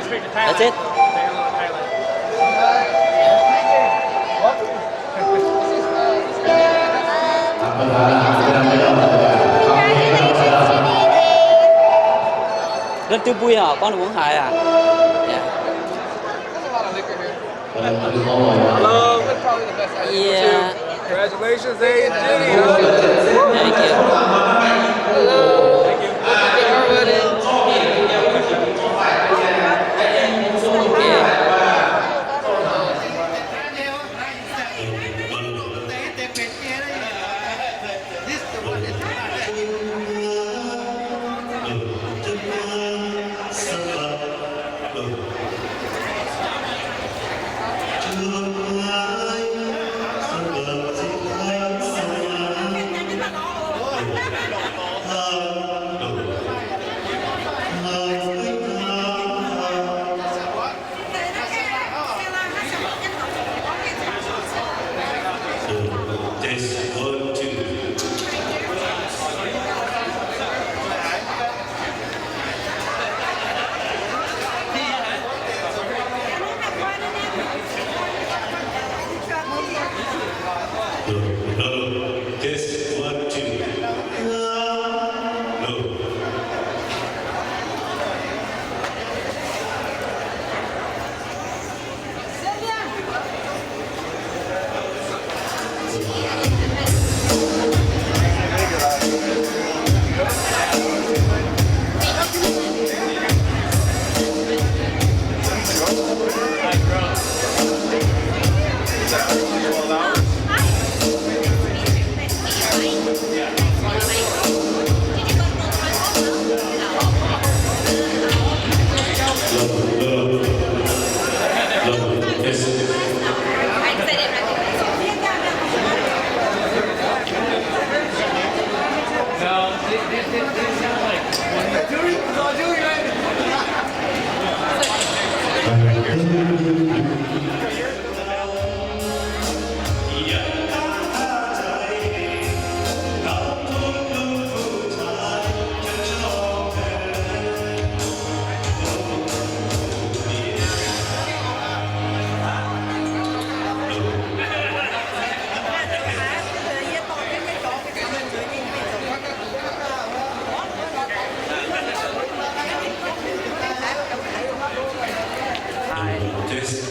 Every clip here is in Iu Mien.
That's it. Lunh tu mbui haic, gorngv ninh mbuo haiz aqv. Yeah. Hello. Yeah. Congratulations, A and G. Thank you. Hello. Thank you. Test one, two. Hello, hello. Test one, two. Hello. Test.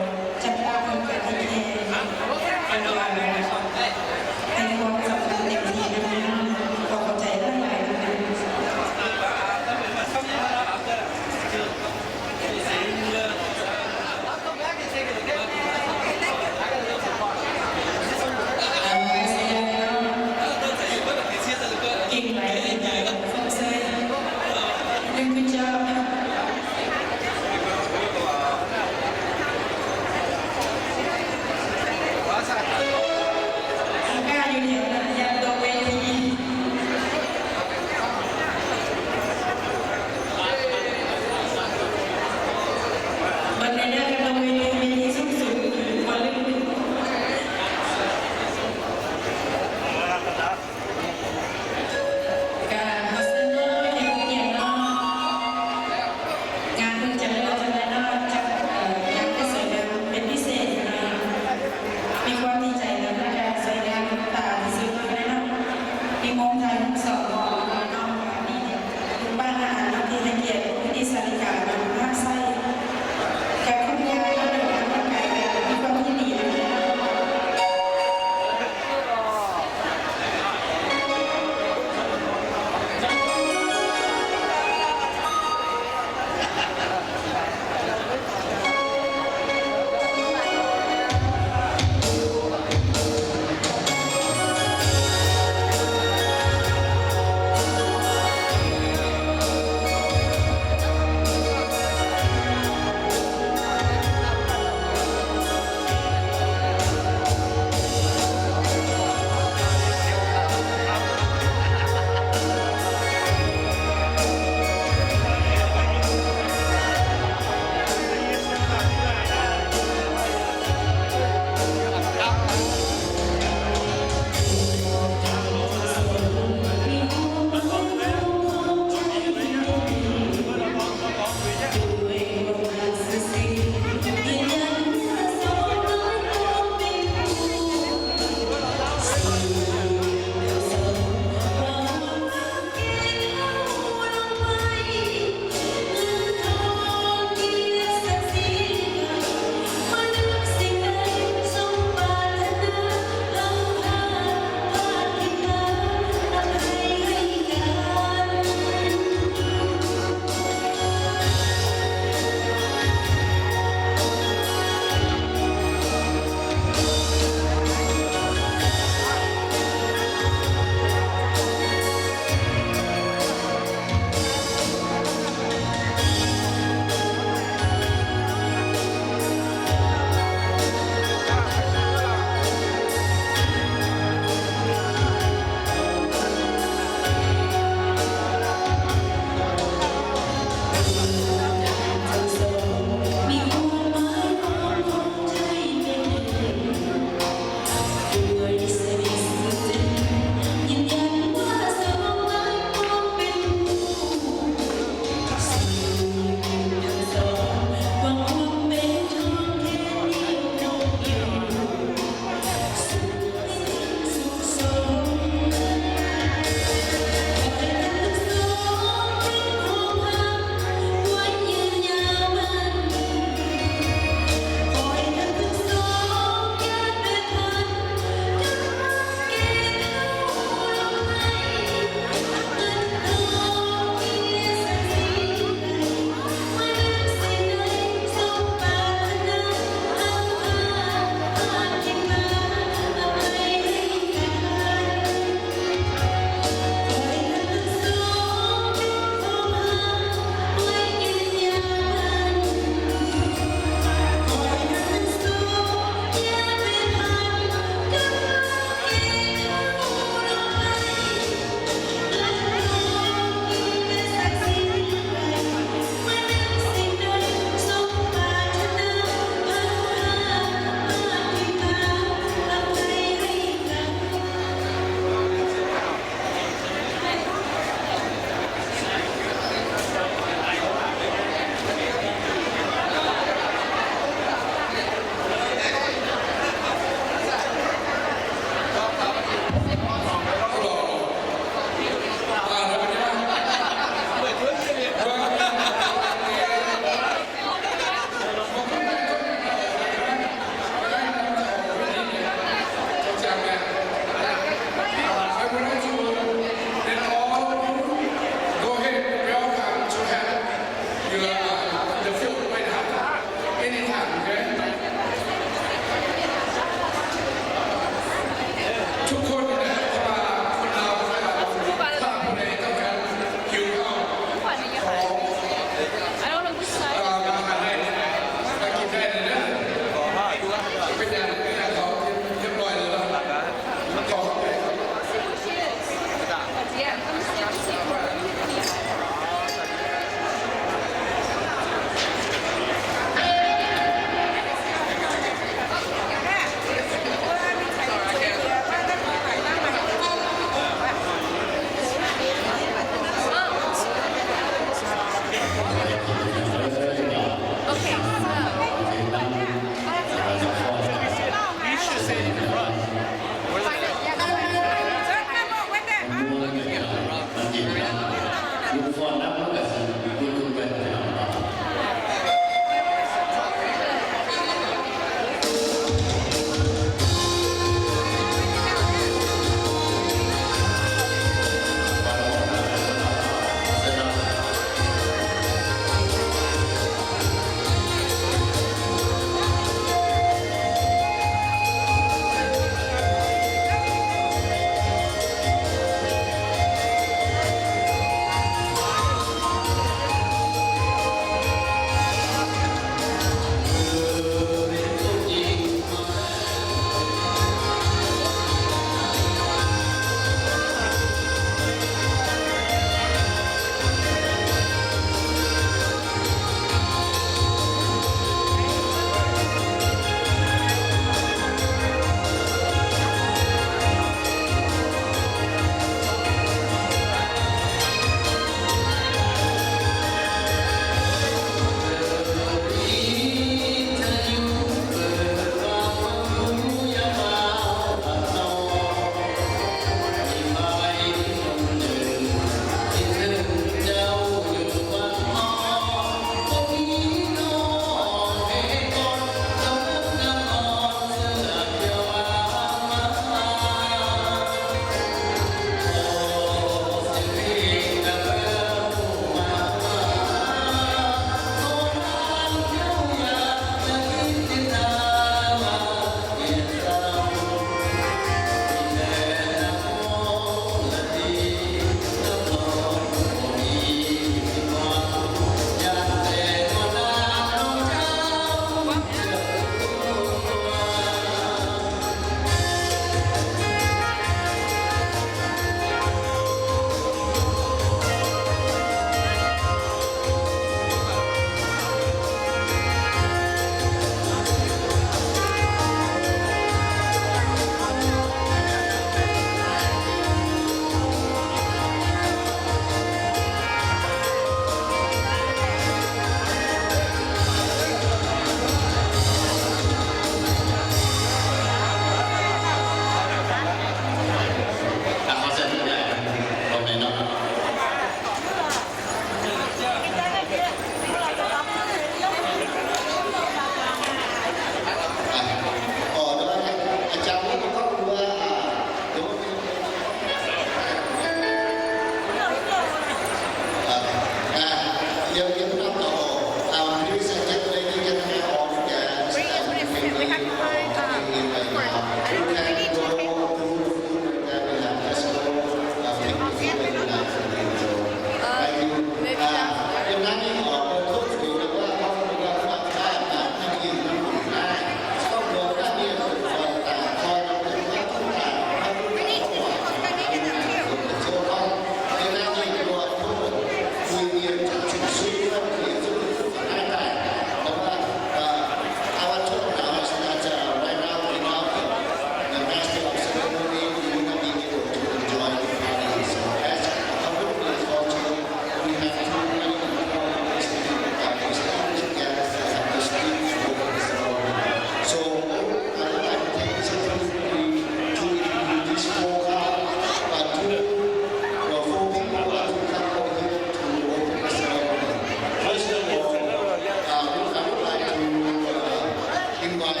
By, uh,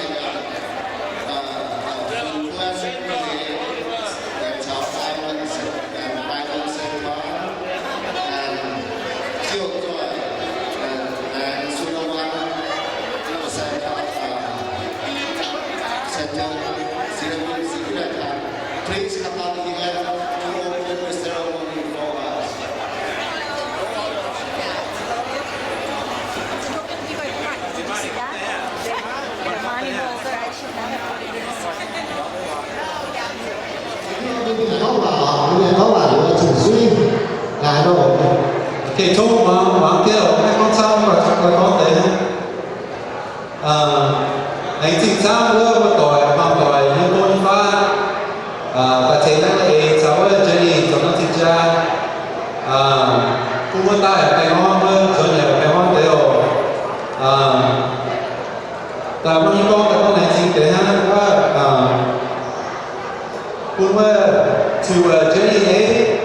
uh, uh, Blessed Mary and Charles Islands and Michael Saint Paul and Jiu Joy and, and Sulawan, Saint Paul, uh, Saint John, Siramun, Sikiratan. Please come on here to open the ceremony for us. Mbuo mienh gorngv waac, mbuo mienh gorngv waac, mbuo zuqc suiv naaic nor. Okay, tov muangx, muangx jienv, maiv gorngv camv, gorngv deix. Laengz zingh camv wuov muoz-doic, muoz-doic nyei bun fai, daaih tengx naaiv eix caux wuov Jenny zoux norm cing-jaa. Bun wuov daaih baengh orn, wuov nzuonx yaac baengh orn deix oc. Daaih maiv hiuv gorngv, daaih gorngv laengz zingh deix hnangv wuov, bun wuov, to, uh, Jenny, eh?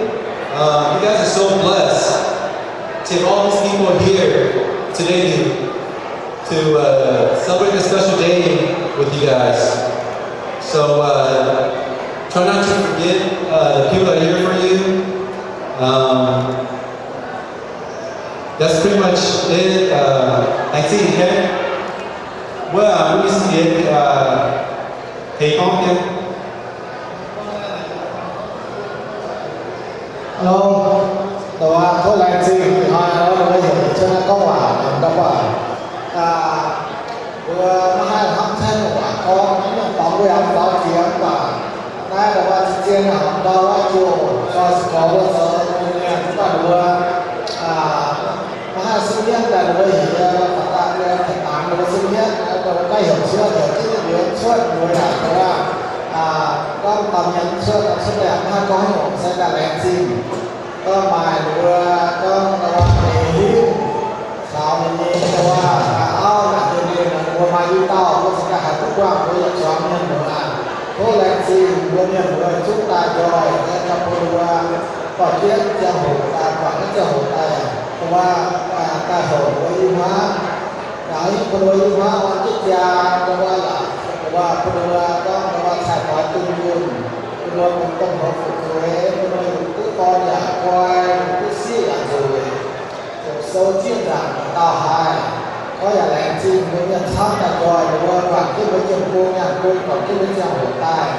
Uh, you guys are so blessed to have all these people here today to, to, uh, celebrate this special day with you guys. So, uh, try not to forget, uh, the people that are here for you. Um, that's pretty much it. Uh, I see, okay? Well, uh, let me see it. Uh, can you come up here? Hello, tov laengz zingh hnoi-hnoi mbuo heuc cuotv naaiv gorngv waac, ndau baac mbuo maiv haih hnamv ceng waac gorngv, mv nyungc dorngx mbuo yaac mv faaux jiex, mv baac naaiv ndau wuov zien hnamv ndau wuov ziouc zoux se gorx mbuo zoux mienh, mv baac mbuo maiv haih sipv mienv daaih, mbuo heuc yie baac daaih mbuo tengx dangx mbuo sipv mienv, mbuo maiv heuc cuotv, heuc jienv mbuo cuotv, mbuo yaac ndau wuov gorngv dauh mienh cuotv, cuotv yaac maiv haih gorngv haaix nyungc, se daaih laengz zingh. Gorngv maaih mbuo gorngv ndau wuov eix hingv caux ninh nyei ndau wuov auv naaic, ninh mbuo maaih i dauh, mbuo cingx daaih haiz duqv buangh mbuo yietc zuangx mienh muoz aac. Tov laengz zingh mbuo mienh muoz zungv daaih njoih, daaih bun mbuo dorh jienv ziangh hoc daaih, buatc naaiv ziangh hoc daaih, ndau wuov daaih houc mbuo i hmuangv. Yaac bun mbuo i hmuangv orn jienv jaa, ndau wuov yaac ndau wuov bun mbuo gorngv ndau wuov cai-doix dunh yunh, bun mbuo bungx domh houx fu'jueiv, bun mbuo yungz duqv dorn yaac guai, yungz duqv siqv yaac nzueic, ziepc sou zieqv nzaangc dauh haiz. Gorngv yaac laengz zingh mbuo mienh camv daaih njoih, mbuo guangc jienv mbuo jienv bung nyaanh bung, guangc jienv mbuo ziangh hoc daaih.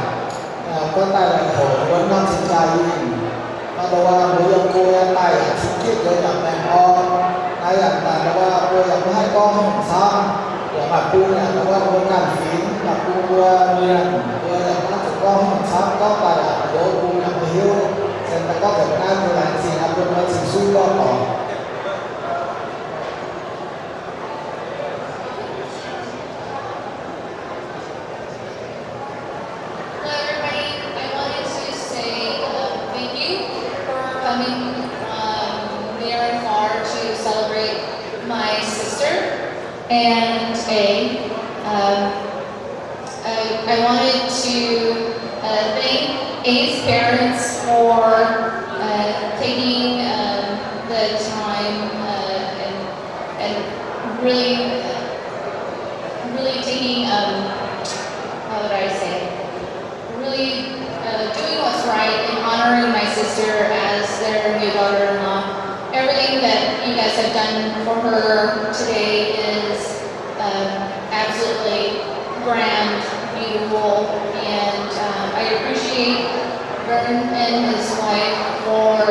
Gorngv daaih la'houc wuonv norm cing-jaa yinh. Ndau wuov mbuo yiem go yaac daaih yaac cin-jienv njoux yaac baengh orn. Naaiv yaac daaih ndau wuov mbuo yaac maiv haih gorngv haaix nyungc camv, yaac maaih bung yaac ndau wuov mbuo ganh fingx, maaih bung mbuo mienh, mbuo yaac maiv zuqc gorngv haaix nyungc camv, gorngv daaih yaac njoux bung yaac maiv hiuv. Se daaih gorngv taux naaiv mbuo laengz zingh bun mbuo cing-suiv gorngv dorngc. Hello, everybody. I wanted to say, uh, thank you for coming, um, near and far to celebrate my sister. And a, um, I, I wanted to, uh, thank A's parents for, uh, taking, um, the time, uh, and, and really, really taking, um, how would I say, really, uh, doing what's right and honoring my sister as their new daughter-in-law. Everything that you guys have done for her today is, um, absolutely grand, beautiful, and, um, I appreciate Vern and his wife for,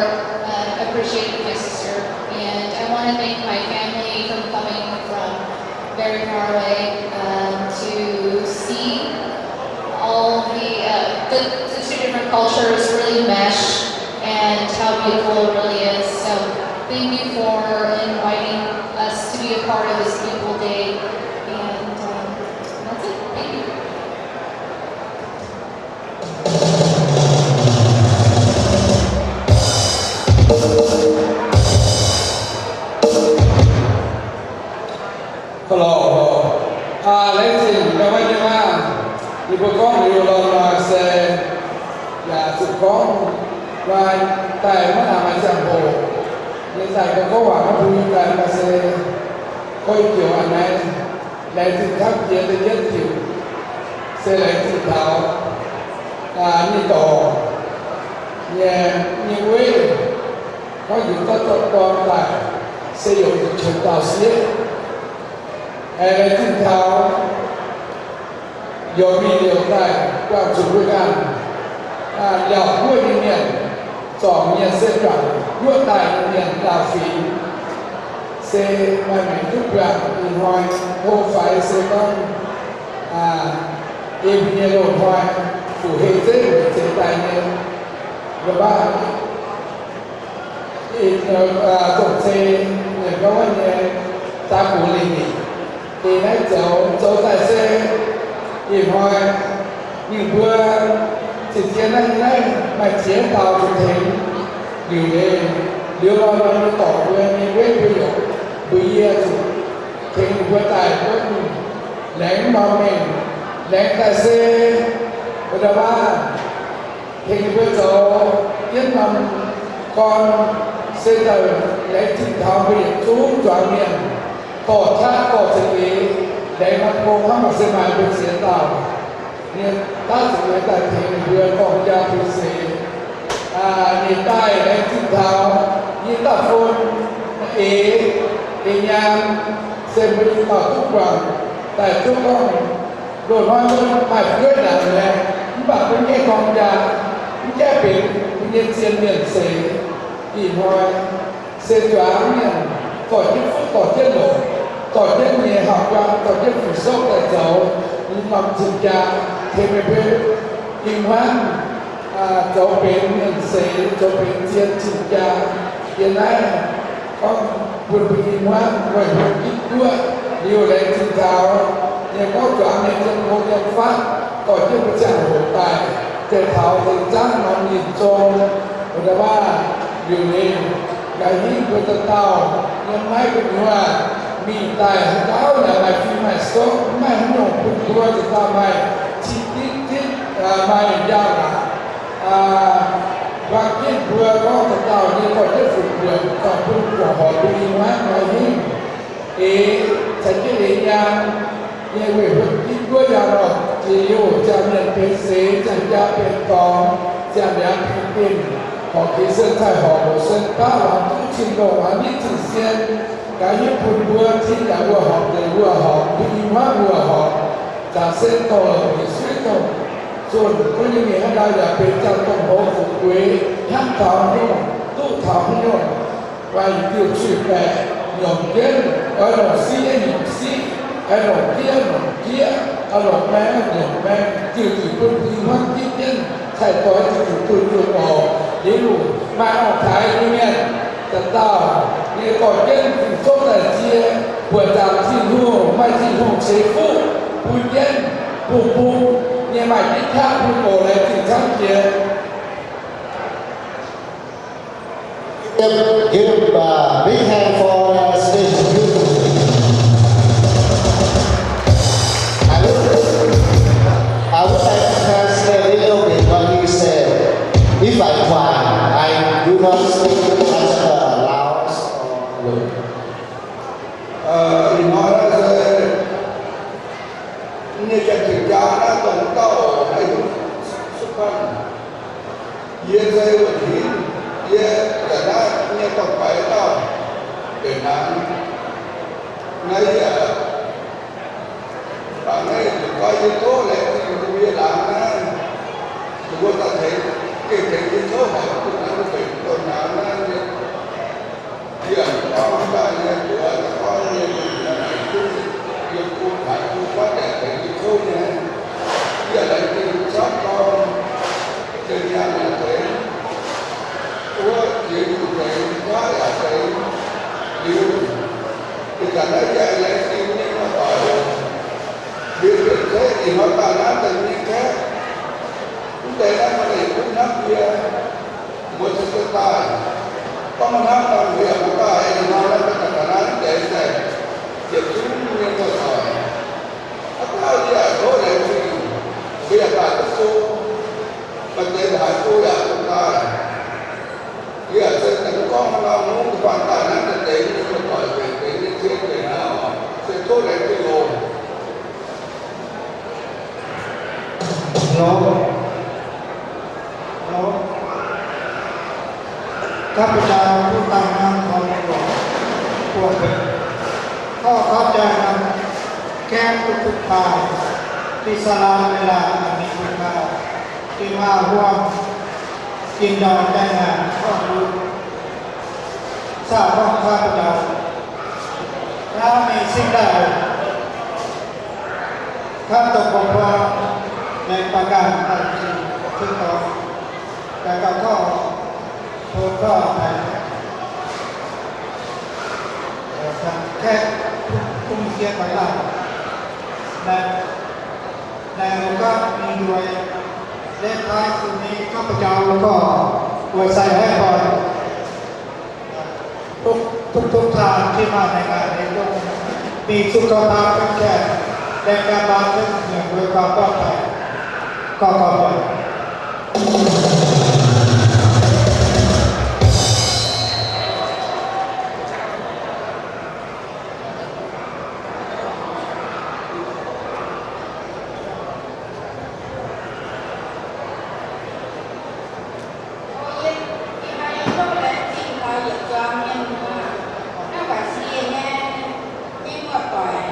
uh, appreciating my sister. And I wanna thank my family for coming from very far away, um, to see all the, uh, the, the two different cultures really mesh and how beautiful it really is. So thank you for inviting us to be a part of this beautiful day. And, um, that's it. Thank you. Hello, hello. Laengz zingh ganh maiv nyei maah. Yie mbuo gorngv liuz lorqc se yaac zuqc gorngv, daaih maiv nangc maaih ziangh hoc nyei daaih gorngv waac maiv bun daaih se koi joux a'hneiv. Laengz zingh camv jiex da'yietv diuc. se laengz zingh taux mienh dorc nyei, nyei weiv, gorngv njiec zorqv dorn daaih, se yaac qiex daaih sieqv. Aengx laengz zingh taux yaac mingh liouc daaih buangh zuqc mbuo ganh Laauv guoqv nyei mienh, zorngc mienh se juangc yuoqv daaih nyei mienh, Laauv fingx, se maaih maengc duqv buangh. Ih hnoi hlo faix se gorngv yie mbuo nyei loz-hnoi fuqv-hei zeiv weic zeix daaih nyei, nduov baav zongc zei, ninh gorngv wuov nyei zaax gux lingh mingh. Ih naaiv zoux, zoux daaih se ih hnoi ninh mbuo zinh zien naaiv, naaiv maaih ziex dauh zuqc tengx liuc leiz. Liuz nor, nor nyei dorc mbuo nyei weiv mbuo yaac mbuox yie zuqc tengx ninh mbuo daaih gunv laengz norm mengh, laengz daaih se wuov dauh waac tengx ninh mbuo zoux jienv norm gorn, se daaih laengz zingh taux mbuo yietc zungv zuangx mienh, dorh qaqv dorh za'eix, laengz norm gong hnangv maaih se maaih mbuo ziex dauh nyei daav zuqc laengz daaih tengx ninh mbuo dorh jaa bun seix. Ninh daaih laengz zingh taux yie dauh fun eix, eix nyaanh, se mbuo i dauh duqv guangc daaih zuqc gorngv loz-hnoi mbuo maaih fu'jueiv naanc maengc, mv baac mbuo nyei gorn jaa mv gaengh benx mbuo nyei zien mienh seix. Ih hnoi se zuangx mienh dorh jienv fuqv, dorh jienv longc, dorh jienv nyei hauv-guaan, dorh jienv fu'souv daaih zoux norm cing-jaa, tengx meih mbuo ih hmuangv zoux benx mienh seix, zoux benx zien cing-jaa. Yie naaiv gorngv bun mbuo ih hmuangv weic mbuo Giduc guoqv liuz laengz zingh taux nyei gorngv zuangx nyei zien hlo nyei fatv, dorh jienv mbuo ziangh hoc daaih, daaih taux zinh zaangv norm ninh zong, wuov dauh waac liuc leiz, nqa'haav hingv mbuo dauh dauh nyei maiv gu'nyuoz mingh daaih haaix dauh yaac maaih fim maaih soqv, maiv haaix nyungc bun mbuo dauh dauh maaih cing ditv ditv, maaih njaaux aqc, mbuo gorngv dauh dauh nyei dorh jienv fu'jueiv, dorh bun buoqc horpc bun ih hmuangv nqa'haav hingv eix caux jienv eix nyaanh nyei weic Giduc guoqv yaac lorh jiex liuz, ziangh mienh benx seix, ziangh jaa benx dorngx, ziangh ndiangx benx dimh, horpc jiex sen cai horpc loc sen baav, wangc duqv cing-ndoqc, wangc nitv cing-sien, nqa'haav hingv bun mbuo tin yaac wuov horpc, deic wuov horpc, bun ih hmuangv wuov horpc, zaangc sen dorh longc, bieqc suiv dorh zunh, gunv nyei mienh haaix dauh yaac benx ziangh dongh hoz fu'jueiv hnangv taux haaix nyungc duqv taux haaix nyungc. Maaih diuh zuiz-baeqc nyungc jienv, oix longc siqv nyungc siqv, oix longc jieqv nyungc jieqv, oix longc maeng nyungc maeng, diuh zuiz bun bun hmuangv jieqv jienv, cai doix zuqc zuqc dunh zuqc oc. Liuz maaih ong-taaix nyei mienh, dauh dauh nyei dorh jienv fing-soqv daaih sie, buoqc zaangc Tin-Hungh, maaih Tin-Hungh ceix fuqv bun jienv, bun bun nyei maaih jienv qaqv bun oc. Laengz zingh camv jiex. Give, give a big hand for the stage. I would, I would like to translate a little bit what he said. If I try, I do not speak as loud or low. Ih hnoi naaiv se nyei janx-zinh jaa naaiv dongh dauh haih hiuv sutv banh. Yie se wuonh hinv, yie yaac naaiv nyei dorn-faix dauh mbenc hnaangx. Naaiv yie baac naaiv yie zuqc goiv yie tov laengz zingh yie laangz naaiv, ninh mbuo daaih tengx, gengh tengx yie tov haic, duqv naaiv mbenc dorn hnaangx naaiv nyei. Yie gorngv daaih nyei buoz gorngv nyei mbuo yaac naaic duqv, yie bun haic bun fatv yaac tengx yie tov nyei. Yie laengz zingh camv gorngv, zinh nyaanh yaac tengx, wuov jiex nyungc tengx, faav yaac tengx. Liuz, ih zanc naaiv yie laengz zingh nyei muoz-doic, liuz mbenc zeiv ih hnoi daaih naaiv daaih nyei kaeqv, mv deix naaiv maaih yietc zungv hnamv yie, mbuo cingx daaih daaih, gorngv hnamv nor mbuo yaac mv daaih. Ih hnoi naaiv daaih ga'naaiv mv deix daaih, yietc zungv nyei muoz-doic, hnangv naaiv yie yaac tov laengz zingh, mbuo yaac daaih duqv sung, maaih deix haaix duqv yaac duqv daaih. Yie yaac se daaih mv gorngv hnangv nor, mv baac daaih naaiv deix nyei muoz-doic mbenc deix nyei cien mbenc naaiv oc, se tov laengz zingh oc. โยม โยม ข้าพเจ้าผู้ตั้งมั่นของหลวงปู่เป็น ขอขอบใจนำแขกทุกๆท่านที่สละเวลาอันมีคุณค่าที่มาร่วมกินดองแต่งงานของลูกสาวของข้าพเจ้า ถ้ามีสิ่งใด ข้าตกบกพร่องในประการใดที่ถูกต้อง แต่ก็ขอโทษขออภัย เอ่อ ท่านแขกผู้มีเกียรติทั้งหลาย ใน ในโอกาสนี้ด้วย และท้ายสุดนี้ข้าพเจ้าขออวยชัยให้พร ทุก ทุกๆท่านที่มาในงานนี้จงมีสุขภาพเข้มแข็ง และกลับบ้านถึงเมืองด้วยความปลอดภัย ขอขอบคุณ Yie, yie maaih yietc zungv laengz zingh taux yietc zuangx mienh muoz, naaiv baac sie nyei, nyei muoz-doic.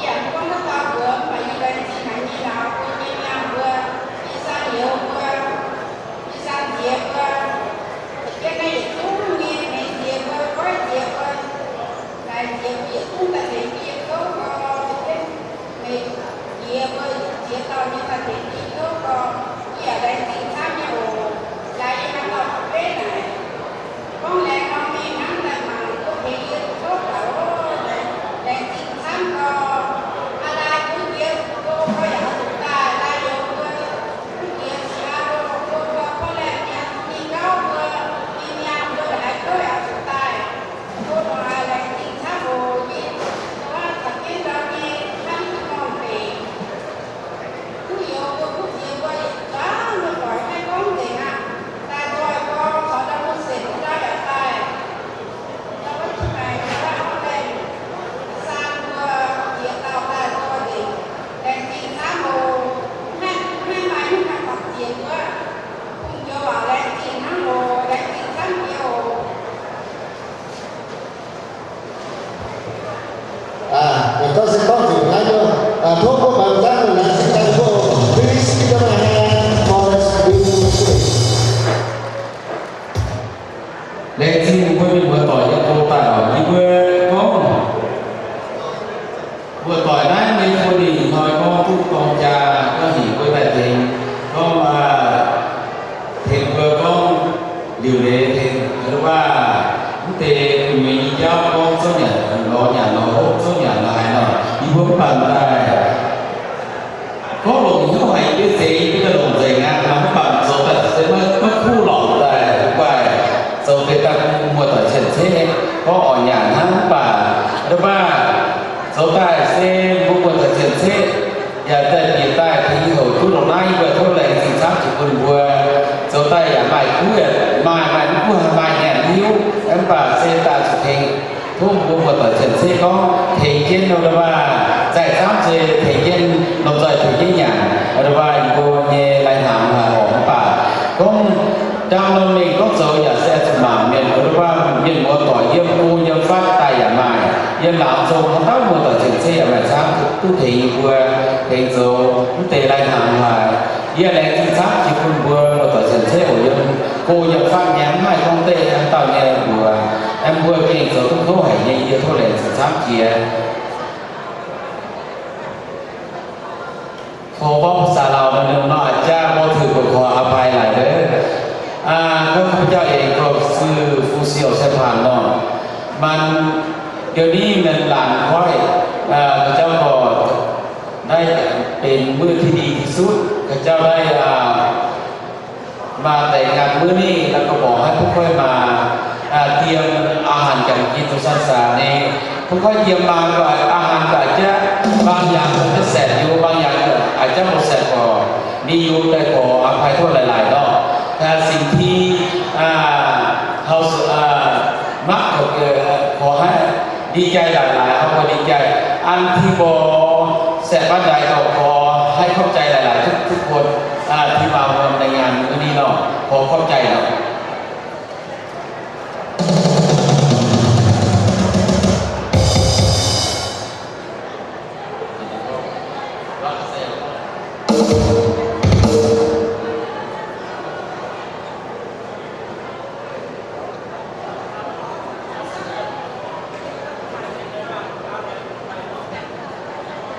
Yie yaac mv gorngv haaix dauh mbuox, mv baac yie laengz zingh haic nyei lauz mbuo, nyei mi'aqv mbuo, nyei saan youz mbuo, nyei saan nziex mbuo, za'gengh naaiv yietc zungv nyei hmeix nziex mbuo, goiv nziex mbuo, laengz zingh mbuo yietc zungv daaih tengx yie kouv gorx, za'gengh meih jiex mbuo jiex dauh nyei daaih tengx yie kouv gorx, yie yaac laengz zingh camv nyei oc. Laaix yie hnangv nor beiv naaic, gorngv laengz nor mingh hnangv daaih mangc mbuo tengx yie kouv daaih oc. Laengz zingh camv gorx. Aa, laaix mbuo jiex go gorx yaac oix zuqc daaih, laaix youz mbuo mv jiex siaaux go gorx, gorx laengz mi'aqv, mingh gauh mbuo, mingh mi'aqv mbuo haiz kouv yaac oix zuqc daaih. Mbuo lorqc haiz laengz zingh camv oc. Yie zuqc hnangv za'gengh ndau nyei hnangv mv norm deix. Kuv youz mbuo kuv jiex mbuo yietc zungv mbuo doic maiv gorngv nzengc aqv. Daaih nzoih gorx caux ndau mbuo sienx mbuo ndau yaac daaih. Ndau wuov Chinh-Maix ndau wuov Auckland, saan mbuo jiex dauh daaih nzoih nzengc. Laengz zingh camv oc. Maiv, maiv maaih haaix dauh jiex wuov. Bungx joux waac laengz zingh hnangv oc. Laengz zingh camv jiex oc. Aa, gorngv se gorngv zuqc naaiv nyei, aa, tov mbuo baengh zanv laaix sin daaih mbuo, please give them a hand for the speech. Laengz zingh mbuo mienh muoz-doic nyei gong daaih oc. Yie mbuo gorngv muoz-doic naaiv nyei bun ninh hnoi gorngv duqv dorng jaa, gorngv heuc mbuo daaih tengx, gorngv, aa, tengx mbuo gorngv liuc leiz tengx, aa, wuov deix gu'nyuoz nyei jauv gorngv zouv nyanc lorz nyanc lorz hopv, zouv nyanc lorz haaix nor, yie mbuo mv baac daaih gorngv longc hnyouv haic yie mbuo zeix, yie mbuo daaih longc nzengc aqv. Mv baac zoux daaih se maiv, maiv kuv lorqc daaih, guai, zoux deix daaih bun muoz-doic cien-ceqv gorngv oix nyanc hnangv. Mv baac, aa, zoux daaih se mbuo muoz-doic cien-ceqv yaac daaih bieqc daaih tengx houc duqv longc naaiv, yie mbuo tov laengz zingh camv jiex bun mbuo. Zoux daaih yaac maaih kuv yaac maaih, maaih mv kuv maaih nyanc mv hiuv, mv baac se daaih zuqc tengx tov mbuo muoz-doic cien-ceqv gorngv tengx jienv nor, aa, zaih camv se tengx jienv lomh nzoih tengx jienv nyanc, aa, yie mbuo nyei lai-hnaangx haic oc. Mv baac gorngv jangv norm mengh gorngv zoux yaac se zuqc mangc mienh, aa, mienh muoz-doic yiem go yiem fatv daaih yaac maaih, yiem laangz zong haaix dauh muoz-doic cien-ceqv yaac maaih camv duqv tengx yie mbuo tengx zoux mv deix lai-hnaangx haic. Yie laengz zingh camv jiex bun mbuo muoz-doic cien-ceqv oc. Yiem go yiem fatv nyei mv maaih gorngv deix haaix dauh nyei mbuox, aeqv, mbuo gengh zoux duqv kouv haic nyei, yie tov laengz zingh camv jiex. Kov gorngv ภาษาลาว nor a'jang mbuo zuqc buatc korc อภัย laic wuov. ข้าพเจ้าเอง ก็ชื่อ Phu Siou Sai Phan เนาะ มัน เดี๋ยวนี้มันหลานค่อย ข้าพเจ้าก็ได้เป็นมื้อที่ดีที่สุด ข้าพเจ้าได้ มาแต่งงานมื้อนี้ แล้วก็บอกให้พวกค่อยมา อ่า เตรียมอาหารการกินของสังสรรค์นี่ พวกค่อยเตรียมมาก็อาหารก็อาจจะบางอย่างก็จะแซ่บอยู่ บางอย่างก็อาจจะบ่แซ่บก็มีอยู่ แต่ขออภัยโทษหลายๆ เนาะ แต่สิ่งที่ อ่า เฮา อ่า มักก็คือขอให้ดีใจหลายๆ เฮาก็ดีใจ อันที่บ่แซ่บปานใดก็ขอให้ขอบใจหลายๆ ทุกๆ Buatc, aa, ti maaz wuom naaiv nyaanh wuov ninh nor, gorngv ขอบใจ nor.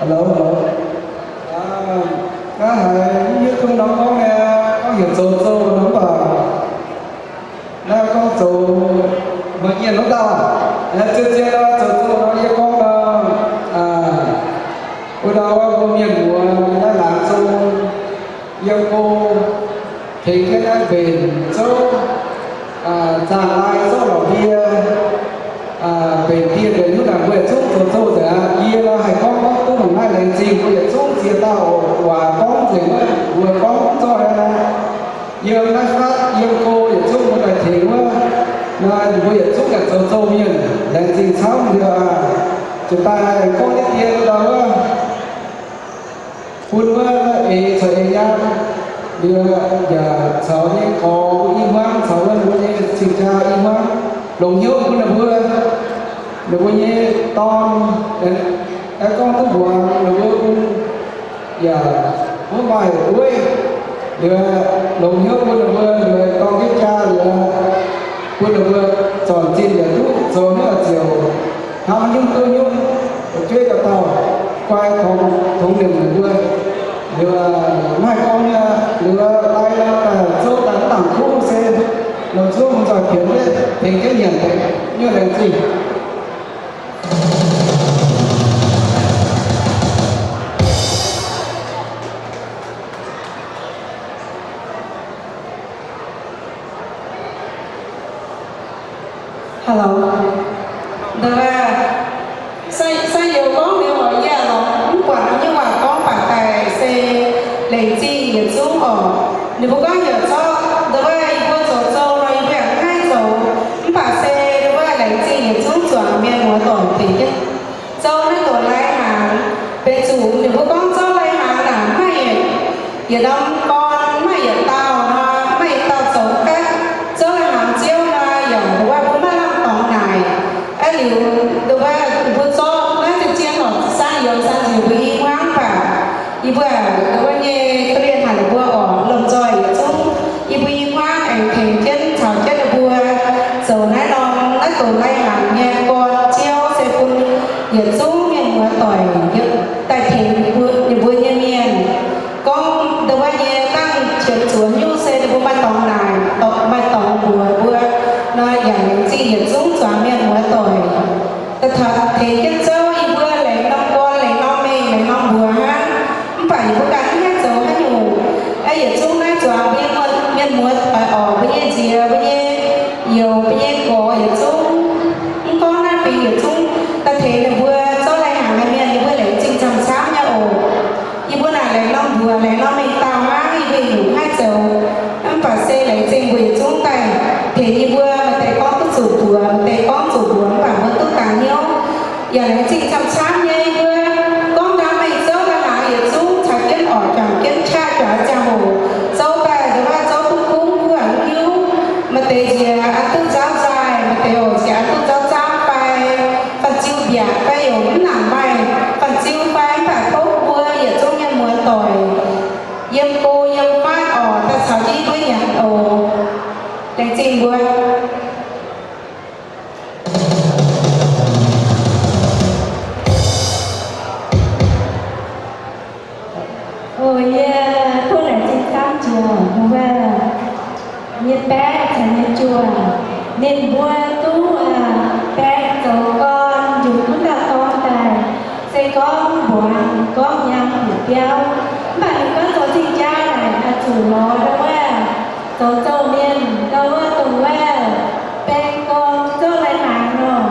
Hello, hello. Aa, naaiv haiz mv hiuv duqv norm gorngv naaiv, gorngv heuc zoux zoh nor mv baac naaiv gorngv zoux meih nyienh wuov dauh. Naaiv zien-zien nor zoux zoh nor yie gorngv nor, aa, wuov dauh wuov mbuo mienh muoz naaiv laangz zong yiem go tengx jienv naaiv mbenc zouv, aa, zaangc lai zouv lorqc ndie, aa, mbenc ndie mbenc nyungc naaic mbuo yietc zungv zoux zoh nzengc aqv. Yie nor haih gorngv gorngv duqv longc naaiv laengz zingh mbuo yietc zungv ziex dauh waac gorngv nzengc wuov, mbuo gorngv mv zoih aqv. Yiem naaiv fatv yiem go yietc zungv mbuo daaih tengx wuov, naaiv mbuo yietc zungv yaac zoux zoh mienh, laengz zingh camv liuz aqv. Ziouc daaih naaiv gorngv deix dien ndau wuov, bun wuov eix caux eix nyaanh liuz yaac caux nyei gorx i hmuangv caux wuov mbuo nyei cing-jaa i hmuangv longc hnyouv bun ninh mbuo, ninh mbuo nyei dorn, aengx gorngv duqv mbuox ninh mbuo bun yaac mv maaih uiv, liuz longx hnyouv bun ninh mbuo, liuz dorng jienv jaa liuz, bun ninh mbuo zornc zinh yietc duqv zoux hnyouv ziouc hnamv nyungc duqv nyungc, fu'jueiv dauh dauh guai tongx, tongx nimc ninh mbuo. Liuz mv haih gorngv nyei, liuz lai nor daaih zouv daaih mv dangc kuv se lomh nzoih hmuangx zoih pienx jienv tengx jienv nyanc deix nyuoqv laengz zingh. Hello. Nduov, sai, sai youz gorngv liuz oc, yie lorz mv buatc norm nyei waac gorngv baac daaih se laengz zingh yietc zungv oc. Ninh mbuo gorngv heuc zorqv, nduov, yie mbuo zoux zoh nor, yie mbuo yaac mv haih zoux, mv baac se nduov, laengz zingh yietc zungv zuangx mienh muoz doic tengx jienv zouv naaiv doqc lai-hnaangx. Benx zuqc ninh mbuo gorngv zouv lai-hnaangx naaic maiv maaih yietc norm gorn, maiv maaih yietc dauh nor, maiv maaih yietc dauh zoux gaeqv zouv lai-hnaangx ziouv nor, yaac nduov, mbuo maiv lamh dorngx naaic. Aa, liuz nduov, mbuo zorqv naaiv zien-zien oc, saeng-youz saeng-nziuc mbuo i hmuangv baac yie mbuo nduov nyei dorh mienh haic ninh mbuo oc, lomh nzoih yietc zungv yie mbuo i hmuangv aengx tengx jienv caux jienv ninh mbuo zoux naaiv norm, naaiv doqc lai-hnaangx nyei gorn ziouv se bun yietc zungv mienh muoz doic daaih tengx ninh mbuo nyei mienh. Gorngv nduov nyei dangh qiemx zuonx nyungc se ninh mbuo maaih dorngx naaic, maaih dorngx mbuox mbuo nor, yaac laengz zingh yietc zungv zuangx mienh muoz doic. Daaih taux tengx jienv zouv, yie mbuo laengz norm gorn, laengz norm mengh, laengz norm mbuox hnangv. Mv baac yie mbuo ganh mv haih zoux haaix nyungc. Aa, yietc zungv naaiv zuangx mbuo nyei mienh muoz doic oc, mbuo nyei nziex, mbuo nyei youz, mbuo nyei gorx yietc zungv. Mv gorngv naaiv bingx yietc zungv daaih tengx ninh mbuo zouv lai-hnaangx nyei mienh, yie mbuo laengz zingh camv-camv nyei oc. Yie mbuo naaic laengz norm mbuox, laengz norm mengh dauh hnangv, yie mbuo nyungc mv haih zoux. Mv baac se laengz zingh mbuo yietc zungv daaih tengx yie mbuo. Maaih deix gorngv duqv zuqc mbuox, maaih deix gorngv zuqc mbuox, mv baac mbuo duqv dangx hnyouv. Yaac laengz zingh camv-camv nyei yie mbuo gorngv ndaamv mengh zouv lai-hnaangx yietc zungv caux jienv oc, juangc jienv qaqv juangc ziangh hoc zouv daaih, nduov, zouv duqv kungx kuv haic mv hiuv. Maaih deix nziex aqv duqv nzauv nzaaih, maaih deix oc nziex aqv duqv nzauv zaamv fai fanh ziu mbiaatc fai yaac mv nangc maaih fanh ziu fai, mv baac tov mbuo yietc zungv mienh muoz doic yiem go yiem fatv oc, daaih caux jienv mbuo nyanc oc. Laengz zingh mbuo. Oc, yie tov laengz zingh camv jiex wuov nyei baeqv caux nyei juoh. Ninh mbuo duqv, aa, baeng zoux gorn njunh wuov dauh dorn daaih, se gorngv mbuox gorngv nyaanh bieqc biauv. Mv baac ninh gorngv zoux zingh jaa naaic, aa, zuqc lorz ndau wuov zoux zouv mienh, ndau wuov dongh wuov baeng gorn zouv lai-hnaangx nor.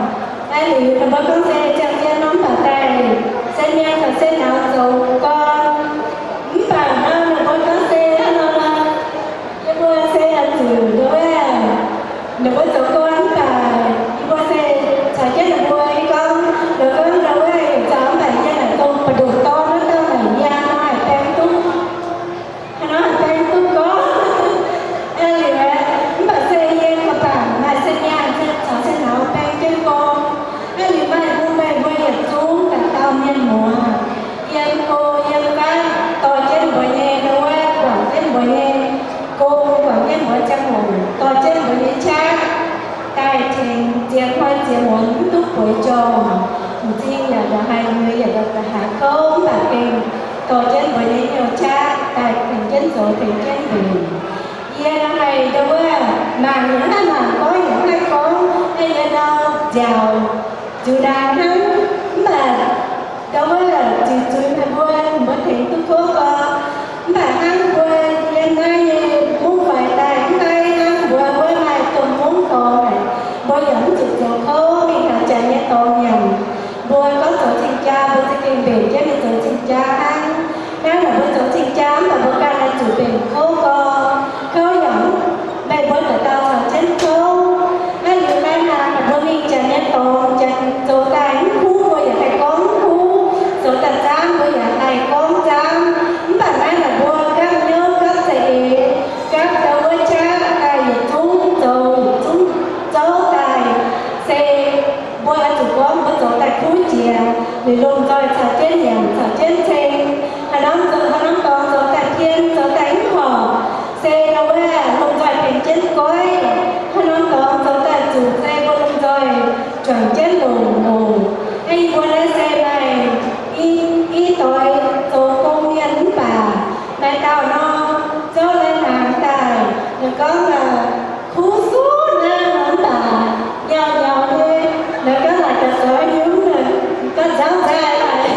Aa, liuz ninh mbuo gorngv se ziangh zien norm baac daaih se mienh caux se nyauz zoux gorn. Mv baac nor ninh mbuo gorngv se hnangv nor nor, yie mbuo se zuqc ndau wuov ninh mbuo zoux gorn mv baac yie mbuo se caux jienv ninh mbuo i gorngv, ninh gorngv ndau wuov heuc zaux mv baac yie naaic dongh ba'ndoqc dorn wuov dauh naaic yie nor haih baeng duqv. dorh jienv mbuo nyei hnyouv qaqv daaih tengx jienv zoux, tengx jienv mbenc. Yie nor haih ndau wuov mangc yaac mv haih mangc, gorngv yaac mv haih gorngv, yie nor nziaauc nzuqc ndaangc hnangv. Mv baac ndau wuov zuiz-zuiz meih mbuo, mbuo tengx duqv kouv gorx. Mv baac hnangv mbuo yiem naaiv nyei mungv faix daaih mv haih hnangv mbuo wuov maaih domh mungv dorngx naaic, mbuo yaac mv zuqc zoux kouv mingh taux janx nyei dorngx nyanc. Mbuo gorngv zoux cing-jaa, mbuo za'gengh mbenc jienv mingh zoux cing-jaa hnangv. Naaiv naaic mbuo zoux cing-jaa mv baac mbuo ganh naaic zuqc mbenc kouv gorx. Kouv yaac meih mbuo dauh dauh caux jienv kouv. Naaiv liuz naaiv naaic mbuo mingh janx nyei dorngx, janx zoux daaih mv kuv mbuo yaac haih gorngv mv kuv, zoux daaih zaamv mbuo yaac haih gorngv zaamv. Mv baac naaiv naaic mbuo gapv hnyouv gapv za'eix, gapv ndau wuov qaqv daaih yietc zungv zoux yietc zungv zouv daaih, se mbuo oix zuqc gorngv mbuo zoux daaih kuv jiex, liuz lomh nzoih caux jienv nyanc caux jienv ceng. Haaix norm zoux, haaix norm dorngx zoux daaih pien, zoux daaih mv horpc, se ndau wuov lomh nzoih tengx jienv goiv. Haaix norm dorngx zoux daaih zuqc, se mbuo lomh nzoih juangc jienv longc longc. Naaiv yie mbuo naaiv se maaih i, i doix zoux gong mienh mv baac maaih dauh nor, zouv lai hnaangx daaih, ninh gorngv, kuv suv naaiv mv baac nyauv nyauv nyei, ninh gorngv naaic ga'zoux nyungc, ninh gorngv nzauh nzaaih haic.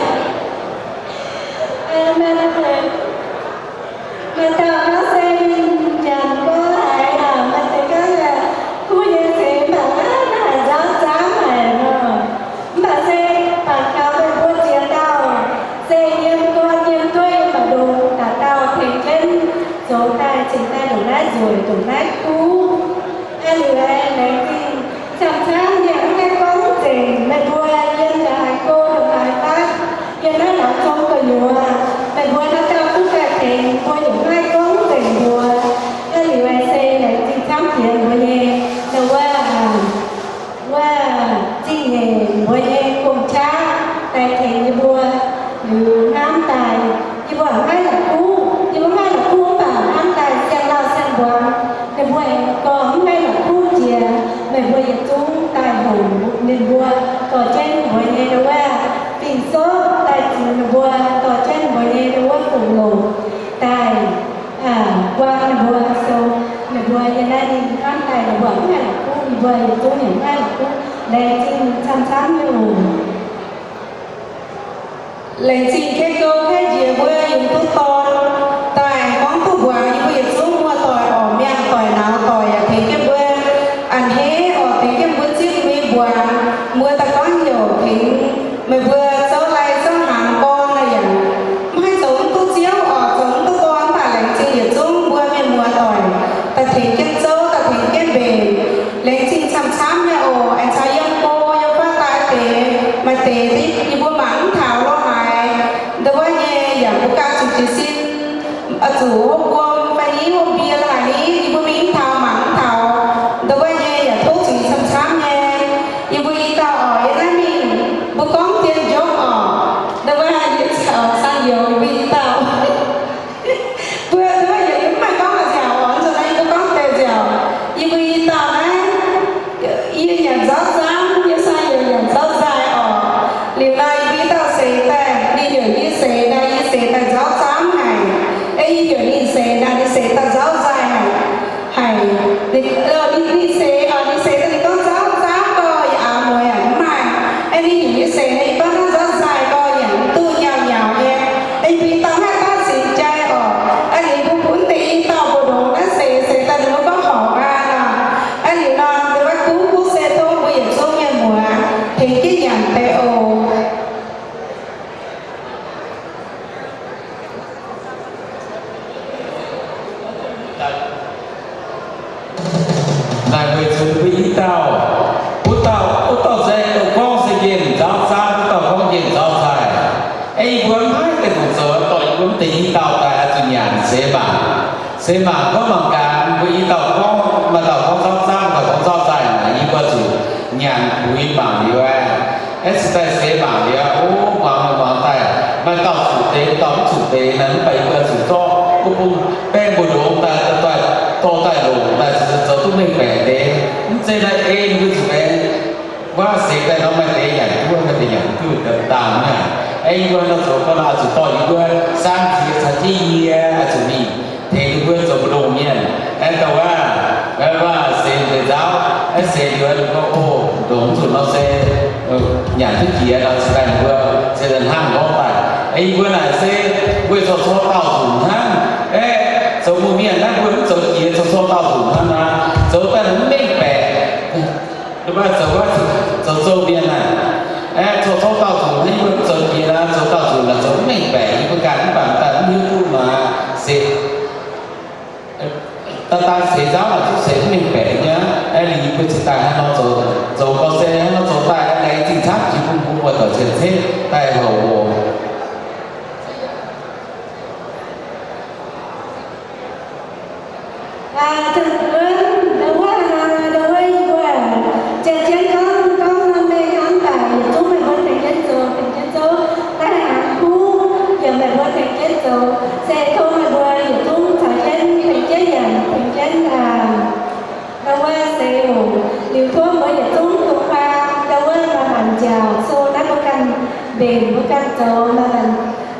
Maaih dauh nor se ninh janx gorngv haiz aac, maaih deix gorngv kuv nyei seix mv baac naaiv haic nzauh nzaaih haic nor. Mv baac se bangc taux meih mbuo ziex dauh se yiem gorn yiem dueiv yiem ba'longx, dauh dauh tengx jienv zoux daaih cingx daaih ndongc naaiv nzueic ndongc naaiv kuv. Aa, liuz aengx laengz zingh camv-camv nyei, mv haih gorngv mv nzengc. Meih mbuo yiem ndongc haaix go ndongc haaix fatv, yiem naaiv laangz zong gu'nyuoz, meih mbuo haaix dauh duqv daaih tengx mbuo yaac mv haih gorngv mv nzengc mbuox. Aa, liuz aengx se laengz zingh camv jiex mbuo nyei, ndau wuov, wuov zingh nyeic mbuo nyei gong-qaqv daaih tengx yie mbuo liuz hnamv daaih, yie mbuo mv haih la'kuqv, yie mbuo mv haih la'kuqv mv baac hnamv daaih siang-lauh siang-mbuangz, ninh mbuo aengx gorngv mv haih la'kuqv jiex. Meih mbuo yietc zungv daaih heuc ninh mbuo dorh jienv mbuo nyei ndau wuov fing-soqv daaih ziux ninh mbuo, dorh jienv mbuo nyei ndau wuov fungc longc daaih buang ninh mbuo, sou ninh mbuo nyei naaiv ninh hnamv daaih ninh mbuo mv haih la'kuqv, yie mbuo yietc zungv yaac mv haih la'kuqv. Laengz zingh camv-camv nyei oc. Laengz zingh Kei-Gou kaeqv njiec mbuo yungz duqv dorn daaih gorngv duqv mbuangz yie mbuo yietc zungv muoz-doic orqc, miangh doic, nauz doic yaac tengx jienv mbuo a'hneiv orqc, tengx jienv mbuo zipv mbuo nyei mbuangz. Mbuo daaih gorngv heuc tengx meih mbuo zouv lai zouv hnaangx gorn naaic yaac mv haih zoux mv duqv ziouv orqc, zoux mv duqv dorn, mv baac laengz zingh yietc zungv mbuo mienh muoz-doic daaih tengx jienv zouv, daaih tengx jienv mbenc. Laengz zingh camv-camv nyei oc. Aengx caux yiem go yiem fatv daaih deix, maaih deix yie mbuo mangc mv taux lo haaix, ndau wuov nyei yaac mbuo ganh zuqc jiez sin, zuqc hopv wuom fai ni hopv mbie lo haaix ni, yie mbuo mingh mv taux mangc mv taux. Ndau wuov nyei yaac tov zuiz camv-camv nyei. Yie mbuo i dauh orqc, yie naaiv mingh mbuo gorngv dien njopv orqc, ndau wuov yie caux Sang Youz yie mbuo i dauh. Mbuo ndau wuov yaac mv maaih gorngv la'nziaauc orqc, nzunc naaiv yie mbuo gorngv deix nziaauc. Yie mbuo i dauh naaiv, yie nyanc nzauv zaamv, yie Sang Youz nyanc nzauv nzaaih orqc. Liuz naaiv yie mbuo i dauh seix daaih, ninh heuc yie seix naaiv, yie seix daaih nzauv zaamv haic. Ei yie heuc ninh seix naaiv, ninh seix daaih nzauv nzaaih haic. Haic, ninh, ninh seix, ninh seix daaih ninh gorngv nzauv zaamv gorx, yie aav mueiz aac mv maaih. Ei ninh heuc yie seix naaiv, yie gorngv nzauv nzaaih gorx yaac mv duqv, nyauv nyauv nyei. Ei yie mbuo i dauh haih daaih cingx jai orqc. Aa, liuz mbuo bun deix i dauh mbu'ndongx naaiv seix, seix daaih ninh mbuo gorngv horpc aqv nor. Aa, liuz nor, ndau wuov kuv, kuv se tov mbuo yietc zungv mienh muoz tengx jienv nyanc deix oc. Naaic weic zuqc mbuo i dauh, wuov dauh, wuov dauh se gorngv se nqemh nzauv zaamv, wuov dauh gorngv nqemh nzauv nzaaih. Ei yie mbuo mv haih daaih fungc zoux, dorh yie mbuo mv deix i dauh daaih oix zuqc nyanc seix mangc. Seix mangc gorngv mangc gaax, mbuo i dauh gorngv, maaih dauh gorngv nzauv zaamv, maaih dauh gorngv nzauv nzaaih, naaic yie mbuo zuqc nyanc buix mangc liuz aeqv, aeqv, se daaih seix mangc liuz, o, muangx muangx daaih, maaih dauh zuqc deix, dauh mv zuqc deix naaic, mv baac yie mbuo zuqc zorqv wuov bung baeng mbu'ndongx daaih, dorh daaih longc daaih, zoux duqv mengh baeqc deix. Mv zeiz naaiv ei mbuo zuqc baeng. Waav seix daaih nor maaih deix nyanc duqv, maaih deix nyanc duqv, ndaangc naaic. Yie mbuo nor zoux gau nor, zuqc dorh yie mbuo sang ziex caux jienv yie, zuqc mingh tengx yie mbuo zoux mbu'ndongx mienh. Aeqv, douc waac, waac seix deix nzauv, aeqv, seix liuz ninh mbuo, o, ndongc zuqc nor se nyanc duqv jiex nor, cingx daaih ninh mbuo se hnangv gorngv daaih. Aeqv, yie mbuo naaic se weic zoux cor dauh nzunc hnangv. Aeqv, zoux mbuo mienh naaiv mbuo mv zoux jiex, zoux cor dauh nzunc hnangv naaic, zoux daaih mv mengh baeqc. Ninh mbuo zoux, zoux zouv mienh naaic, aeqv, zoux cor dauh nzunc hnangv, yie mbuo mv zoux jiex naaic, zoux dauh nzunc naaic zoux mv mengh baeqc, yie mbuo ganh mv baac daaih mv hiuv duqv naaic se daaih daaih seix nzauv naaic zungv seix mv mengh baeqc nyei. Aeqv, liuz yie mbuo cingx daaih hnangv nor zoux, zoux gau se hnangv nor zoux daaih, laengz zingh camv jiex bun mbuo muoz-doic cien-ceqv daaih houc oc. Aa, dongh wuov, aa, dongh wuov yie mbuo ziouc jienv gorngv, gorngv norm mengh hnangv, mv baac yietc zungv meih mbuo tengx jienv zoux, tengx jienv zouv daaih hnaangx kuv, yaac meih mbuo tengx jienv zoux, se tov meih mbuo yietc zungv caux jienv tengx jienv nyanc, tengx jienv, aa, dongh wuov seix oc. Liuz tov mbuo yietc zungv dongh wuov, dongh wuov maaih maanc nziaauc, so naaiv mbuo ganh mbenc, mbuo ganh zoux maaih maanc.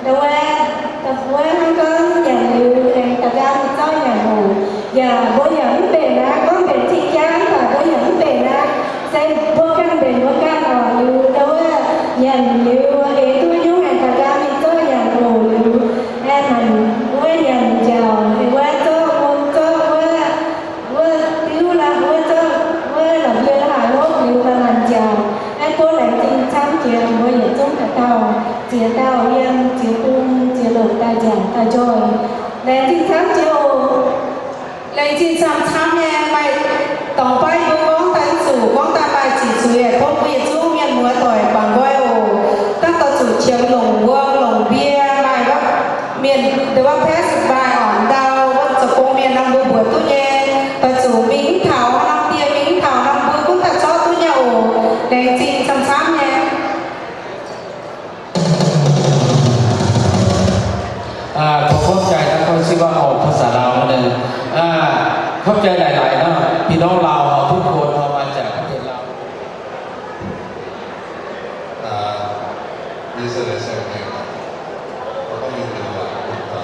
Dongh wuov, dongh wuov hnangv gorngv nyanc liuz aengx daux gau mingh zorqv nyanc oc. Yaac mbuo yaac mv mbenc aqv, gorngv mbenc zingh jaa mv baac mbuo yaac mv mbenc aqv. Se mbuo ganh mbenc mbuo ganh oc. Liuz dongh wuov nyanc liuz eix duqv nyungc aengx daux gau mingh zorqv nyanc oc. Liuz aengx maanc wuov nyanc nziaauc, wuov zorqv wuom, zorqv wuov, wuov diuv la'haaix, wuov zorqv wuov la'bieiv la'haaix hopv liuz maaih maanc nziaauc. Aengx bun laengz zingh camv jiex mbuo yietc zungv dauh dauh, ziex dauh yiem ziex bung ziex longc daaih nziaauc daaih njoih. Laengz zingh camv jiex oc. Laengz zingh camv-camv nyei, maaih dorngx baav mbuo gorngv daaih zuqc, gorngv daaih maaih ziqc zuiz, tov mbuo yietc zungv mienh muoz-doic bangc nqoi oc. Dangh doix zuqc qiemx longc wuom longc mbie, maaih wuov mienh deix wuov pass maaih orqc ndau, wuov zoux gong mienh nor mbuo mbuox duqv nyei. Doix zuqc mingh mv taux norm dieh, mingh mv taux norm mbuo gunv daaih zorqv duqv nyei oc. Laengz zingh camv-camv nyei. Aa, khov khov jai, khov sieqv waac oc, ภาษาลาว นั่นเอง อ่า ขอบใจหลายๆ เนาะ พี่น้องลาวเราทุกคน เรามาจากประเทศลาว อ่า อิสราเอลเช่นเดียวกัน เราก็มีจังหวะคุกเข่า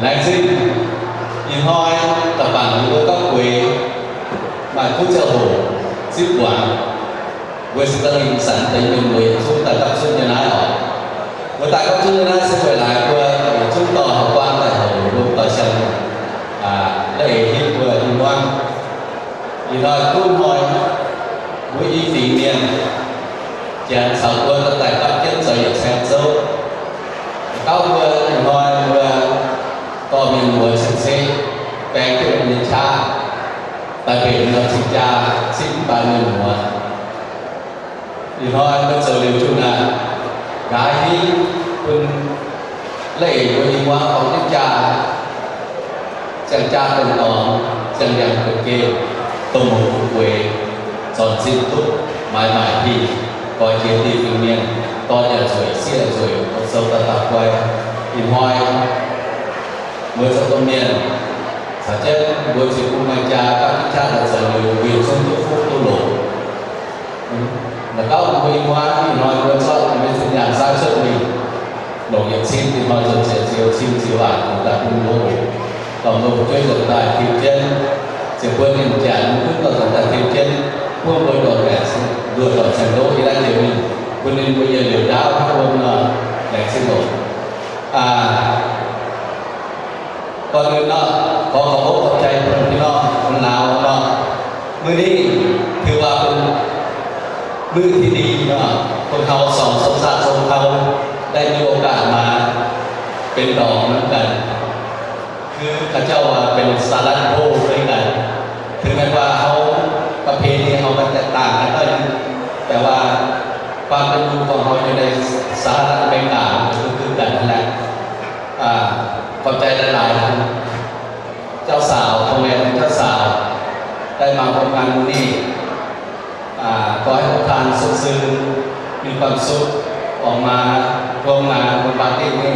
Laengz zingh. Ih hnoi da'faanh mbuo gapv gueix maaih kuv ziangh hoc zipv muangx, weic zuqc da'lingh zanc deix mienh mueiz zungv daaih gapv zunv nyei naaiv oc. Mbuo daaih gapv zunv nyei naaiv se weic laaix mbuo yietc zungv dorh haaix guaan daaih houc mbuo dauh siang, aa, naaiv eix hiuv mbuo i muangv. Ih hnoi kuv hnoi, mbuo i fingx mienh janx caux mbuo daaih gapv jienv zoux yietc caeng zouv. Gauv mbuo ih hnoi mbuo dorh mienh muoz cien-ceqv baeng jienv mienh qaqv daaih mbenc norm cing-jaa zipv mv baac mienh muoz. Ih hnoi mbuo zoux liuz junh naaic, Nqa'haav hingv bun leih mbuo i muangv dorngx jienv jaa, ziangh jaa dongh dorngx, ziangh ndiangx dongh geh, dongh muoz dongh gueix, zornc zinh duqv maaiz maaic hingh, goix jiex diuh fingx mienh, dorn yaac nzueic, sieqv yaac nzueic, sou daaih daaih guai. Ih hnoi mbuo zoux domh mienh caux jienv mbuo zuqc bun maaih jaa gapv jienv qaqv daaih zoux liuz, weic zungv duqv fuqv duqv longx. Naaiv gauh mbuo ih hnoi, ih hnoi mbuo zorqv mbuo zinh nyaanh saaiv cuotv mingh, longc yietc cin ih hnoi zoux ziepc ziepc cin ziepc waanc daaih bun mbuo oc. Dorh mbuo fu'jueiv nzuonx daaih tim jienv, ziepc buo mienh janx gunv dorh nzuonx daaih tim jienv, bun mbuo ndortv gaengh, nduoh dorngc cien-ndoqv yiem naaiv njoux mingh, bun ninh mbuo yietc liuz ndaauv hnangv wuom nor, laengz zingh oc.ก่อนอื่นเนาะ ขอขอบอกขอบใจเพื่อนพี่น้องคนลาวเนาะ มื้อนี้ถือว่าเป็นมื้อที่ดีเนาะ พวกเราสองสมชาติชนเผ่าได้มีโอกาสมาเป็นดองนำกัน คือเขาเจ้าว่าเป็นสารันโพด้วยกัน ถึงแม้ว่าเราประเพณีเรามันแตกต่างกันหน่อยนึง แต่ว่าความเป็นอยู่ของเราอยู่ในสหรัฐอเมริกามันก็คือกันนั่นแหละ อ่า ขอบใจหลายๆ นะ เจ้าสาว พ่อแม่ของเจ้าสาว ได้มาร่วมงานมื้อนี้ อ่า ขอให้พวกท่านสดชื่น มีความสุข ออกมาร่วมงานบุญปาร์ตี้นี้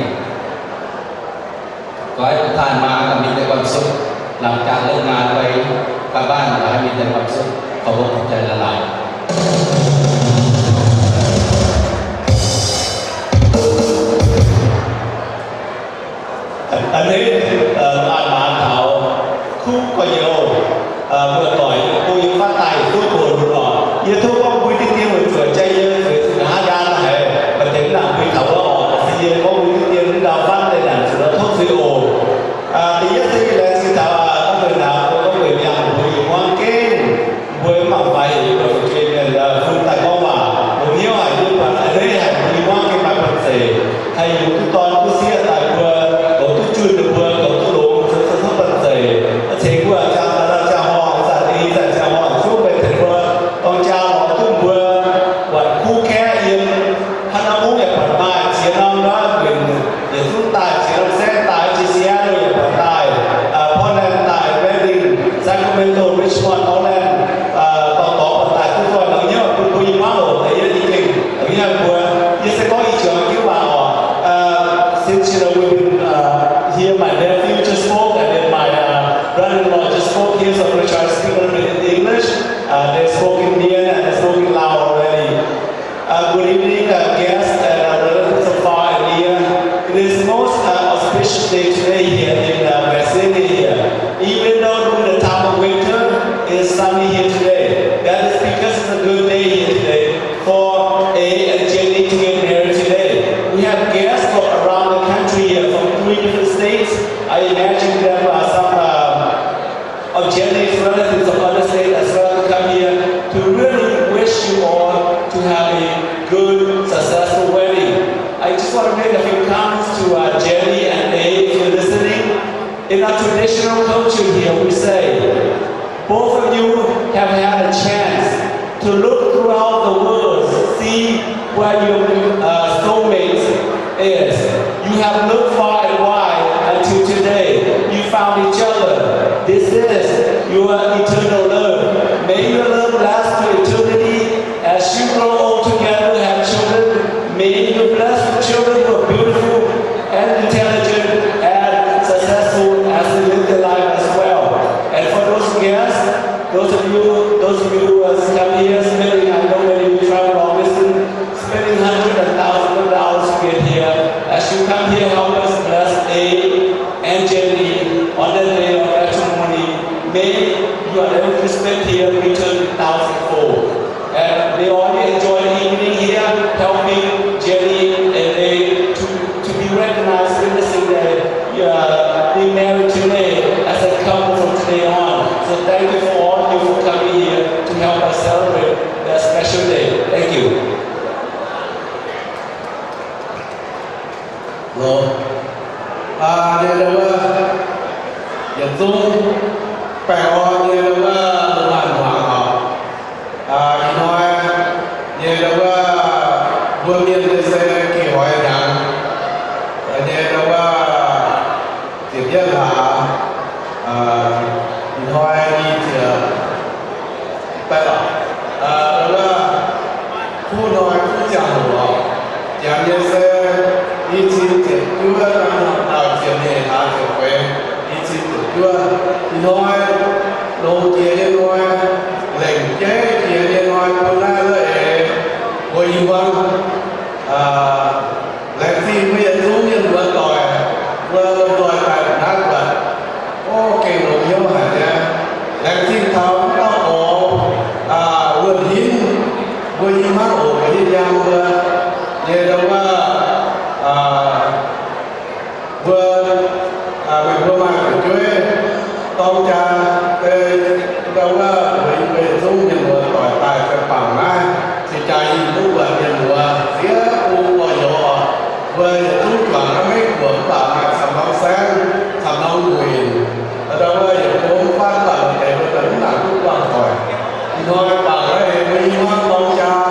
ขอให้ทุกท่านมาก็มีแต่ความสุข หลังจากเลิกงานไปกลับบ้าน ขอให้มีแต่ความสุข ขอบพระคุณใจหลายๆ A'hneiv, aa, maanc taux kuv gorx-youz, aa, muoz-doic, bun yie fatv daaih yietc duqv buonc lorqc. Yie tov gorngv mbuo diqv dien weic zuqc jaa yie zueiz zuqc nqa'haav nqaang haic, maaih deix mv nangc mbuo taux wuov orqc, se yie gorngv mbuo diqv dien mv ndau fatv deix naaic zuqc tov zuiz oc. Aa, da'yietv se yie laengz zingh taux, aa, gorngv mbuo naaic, gorngv mbuo yangh mbuo i muangv gengh mbuo mv mangc faix heuc mbuo fu'jueiv mienh, aa, fun daaih gorngv waac, longc hnyouv haic yie buatc a'hneiv haic mbuo i muangv gengh maaih banh zeic, haih yungz duqv dorn duqv sieqv daaih mbuo goux duqv junh ninh mbuo, goux duqv longx, zoux duqv banh zeic. Cingx mbuo jaa daaih jaa horngh, zanc-eix zanc jaa horngh zungv meih tengx mbuo dorng jaa lorz duqv mbuo buatc kuv kaeqv yiem hnangv naaiv mungv yaac buatc maaih ziex norm ndortv nquenc yietc zungv daaih, ziex norm saengv daaih, jiex Seattle yaac buatc daaih, aa, Portland daaih, Redding, Sacramento, Richmond, Oakland, aa, dorngx dorngx buatc daaih duqv zoih longx hnyouv bun mbuo i muangv oc. Da'yietv nyei gengh longx hnyouv mbuo. Yie se gorngv i jiex jienv waac oc. Aa, since, you know, we've been, uh, here, my nephew just spoke, and then my, uh, brother-in-law just spoke here, so I'm gonna try to speak a little bit in English. Uh, they spoke in Mien and they spoke in Lao already. Uh, good evening, uh, guests and, uh, relatives of far and near. It is most, uh, auspicious day today here in, uh, Visalia here. Even though during the time of winter, it is sunny here today. That is because it's a good day here today for A and Jenny to get married today. We have guests from around the country here, from three different states. I imagine there are some, uh, of Jenny's relatives of other states as well to come here to really wish you all to have a good, successful wedding. I just want to make a few comments to, uh, Jenny and Abe, if you're listening. In our traditional culture here, we say, both of you have had a chance to look throughout the world, see where your, uh, soulmates is. You have looked far and wide until today. You found each other. This is your eternal love. May your love last to eternity. As you grow old together, have children, may you bless your children who are beautiful and intelligent and successful as they live their life as well. And for those guests, those of you, those of you who have come here, spending, I know many of you travel long distance, spending hundreds and thousands of dollars to get here. As you come here, help us bless Abe and Jenny on their day of matrimony. May you are able to spend here return thousandfold. And may all you enjoy the evening here, helping Jenny and Abe to, to be recognized, witnessing their, uh, being married today as a couple from today on. So thank you for all of you for coming here to help us celebrate that special day. Thank you. Lo, aa, nyei ndau wuov, yietc zungv baengh orn nyei ndau wuov, lungh maanz hmuangx oc. Aa, ih hnoi nyei ndau wuov, mbuo mienh nyei se gengh Yie hlaax, ih hnoi i ziec, baeqc, wuov, kuv hnoi kuv ziangh hoc oc. Janx nyei se i cin ziepc juov, dauh ziepc nyeic hlaax ziepc feix, i cin ziepc juov. Ih hnoi longx jiex nyei hnoi, lengc jeiv jiex nyei hnoi bun naaiv wuov eix mbuo i hmuangv. Laengz zingh mbuo yietc zungv mienh muoz doic, mbuo lomh nzoih daaih naaiv buatc. O, gengh longx hnyouv haic nyei. Laengz zingh taux mv dauh gorx, wuonh hinv, mbuo i hmuangv oc, mbuo hinv njang mbuo nyei ndau wuov, mbuo, meih mbuo maaih fu'jueiv dorng jaa, ndau wuov mbuo yietc zungv mienh muoz doic daaih bangc naaiv, cingx jaax yinh duqv buatc mienh muoz ziex bung gorx-youz oc. Mbuo yietc zungv juangc naaiv Meiv Guoqv mv baac maaih camv norm saengv, camv norm nguic, ndau wuov yietc zungv faanv baac deix mbuo daaih mv nangc duqv buangh doic. Ih hnoi baac naaiv mbuo i hmuangv dorng jaa,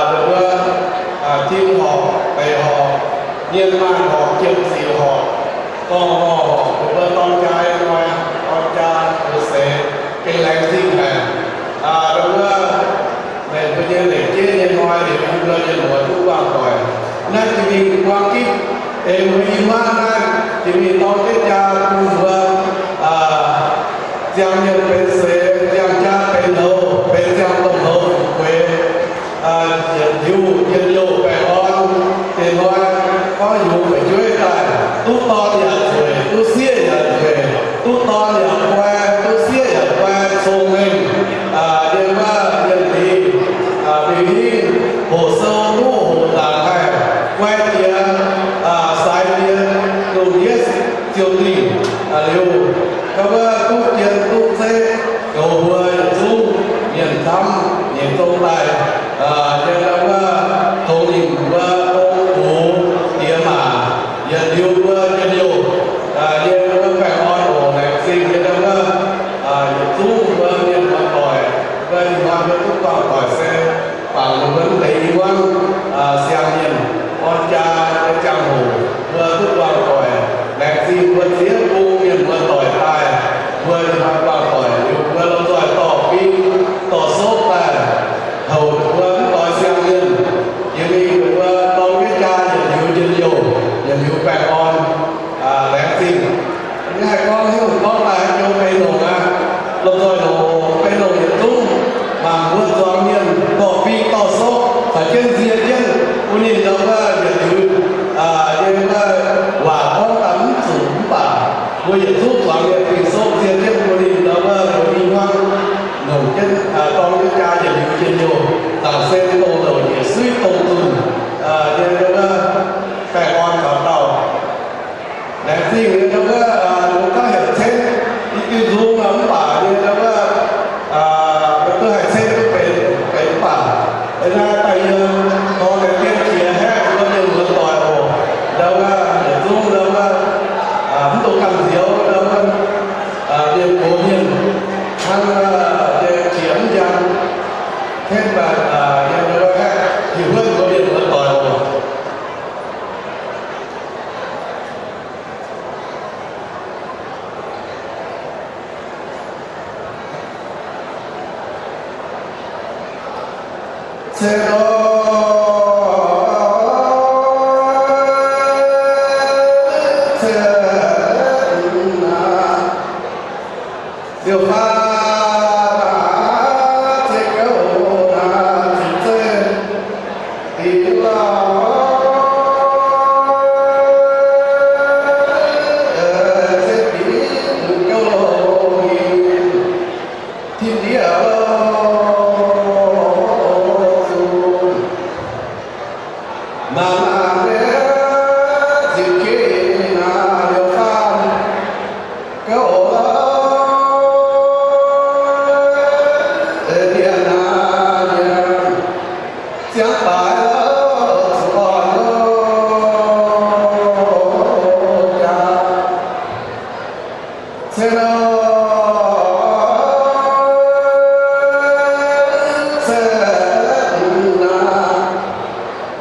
mbuo tin horpc, beic horpc, mienh maanh horpc, jiem ziux horpc, gorngv horpc, mbuo dorng jaa hnoi, dorng jaa mbuo seix gengh laengz zingh haic. Ndau wuov, meih mbuo nyei lengc jeiv nyei hnoi liuz, mbuo mienh muoz duqv buangh doic. Naaiv jiex mingh buang gitv, eix mbuo i hmuangv naaiv jiex mingh dorng jienv jaa bun mbuo ziangh mienh benx seix, ziangh jaa benx hlouz, benx ziangh domh hlouz fu'jueiv, yietc liuz yietc youh baengh orn. Diex hnoi gorngv yungz fu'jueiv daaih, duqv dorn yaac nzueic, duqv sieqv yaac nzueic, duqv dorn yaac guai, duqv sieqv yaac guai, cong-mengh, yiem wuov mienh lingh, mingh hingh, hoqc sou duqv hoqc ndaangc haih guai jiex, saaix jiex, lungh ndiev ziouc dingc liuz, wuov duqv jien duqv zeiv, goux mbuo yietc zungv mienh camv nyeic zong daaih, yiem wuov tongx ninh mbuo gong gux diex maac, yietc liuz mbuo njien-youh, yiem wuov baengh orn oc. Laengz zingh yiem wuov yietc zungv mbuo mienh muoz doic, mbuo ih hnoi mbuo duqv buangh doic se bangc mbuo mv deix i hmuangv siang-mienh orn jaa nyei ziangh hoc mbuo duqv buangh doic. Laengz zingh mbuo ziex bung mienh muoz doic daaih, mbuo ih hnoi buangh doic liuz mbuo lomh nzoih dorh bing dorh sopv daaih houc mbuo mv doix siang-mienh. Jiex mingh mbuo dorng jienv jaa yietc liuz njien-youh, yietc liuz baengh orn. Laengz zingh. Mv haih gorngv hiuv gorngv daaih haaix joux benx longc aqv. Lomh nzoih longc, benx longc yietc zungv mangc mbuo zuangx mienh dorh bing dorh sopv caux jienv nzie jienv bun ninh ndau wuov yietc liuz, yiem wuov waac gorngv daaih mv zuqc mv baac mbuo yietc zungv zuangx mienh bing sopv nzie jienv bun ninh ndau wuov mbuo i hmuangv longc jienv, dorng jienv jaa yietc liuz njien-youh, zaangc sen dongh louc, njiec suiv dongh zunh, yiem ndau wuov baengh orn caux daauh. Laengz zingh nyei ndau wuov, mbuo gauh heuc cenv, i diuh nzung mv baac nyei ndau wuov, mbuo duqv haih cenv duqv benx, benx mv baac, ih naaiv daaih yie dorh deix dien qiex haeqv mbuo mienh muoz doic oc. Ndau wuov yietc zungv ndau wuov, mv dungx gamh nzioux ndau wuov, mienh gox mienh hnangv dien qiex mv njang, cenv daaih yiem ndau wuov haeqv hiuv huotv mbuo mienh muoz doic oc.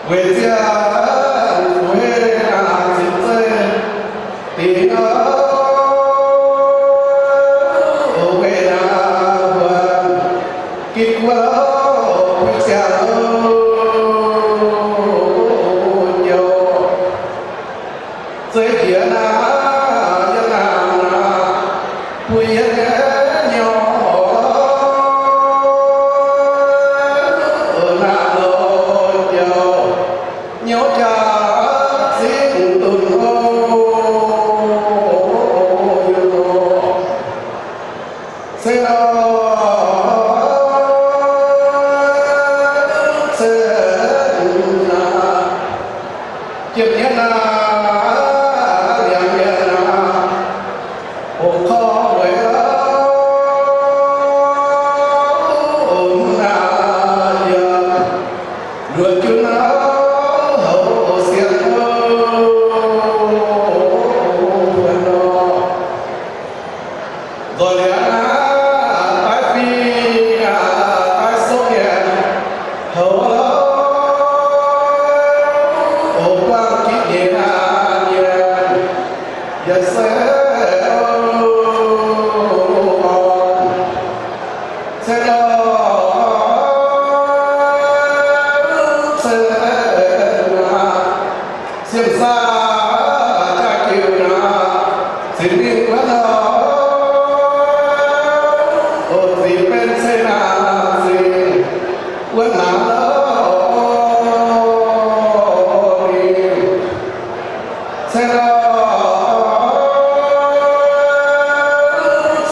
Weic ziangh fu'jueiv naaic zipv zeiv dingc Yaac se, o, cen, o, cen aqv, siemv saah jaax jiu naaic, zinh mingh wuonv nor, o, zinh benx cen naaic, zinh wuonv naaic, o, mingh. Cen, o,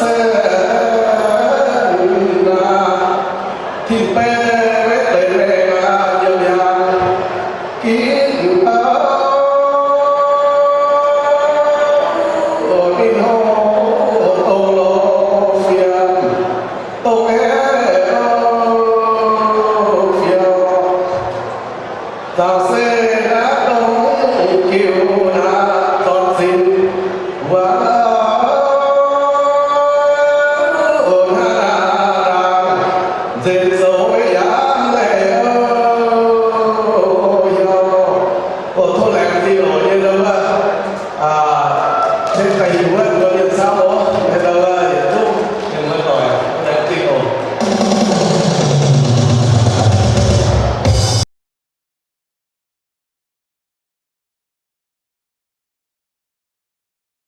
cen naaic, tin-beiv deix mengh naaic yiem yangh ginv, o, ninh hlo dongh loz fiem, dongh aeqv, o, fiem. Zaangc se naaiv dongh jiu naaic zornc zinx wuonx, o, hnangv naaic ndaangc nzengc zoux yaac mv leiz, o, hiuv, o, tov laengz zingh loc nyei ndau wuov, a, cen daaih hiuv wuov mbuo mienh camv oc.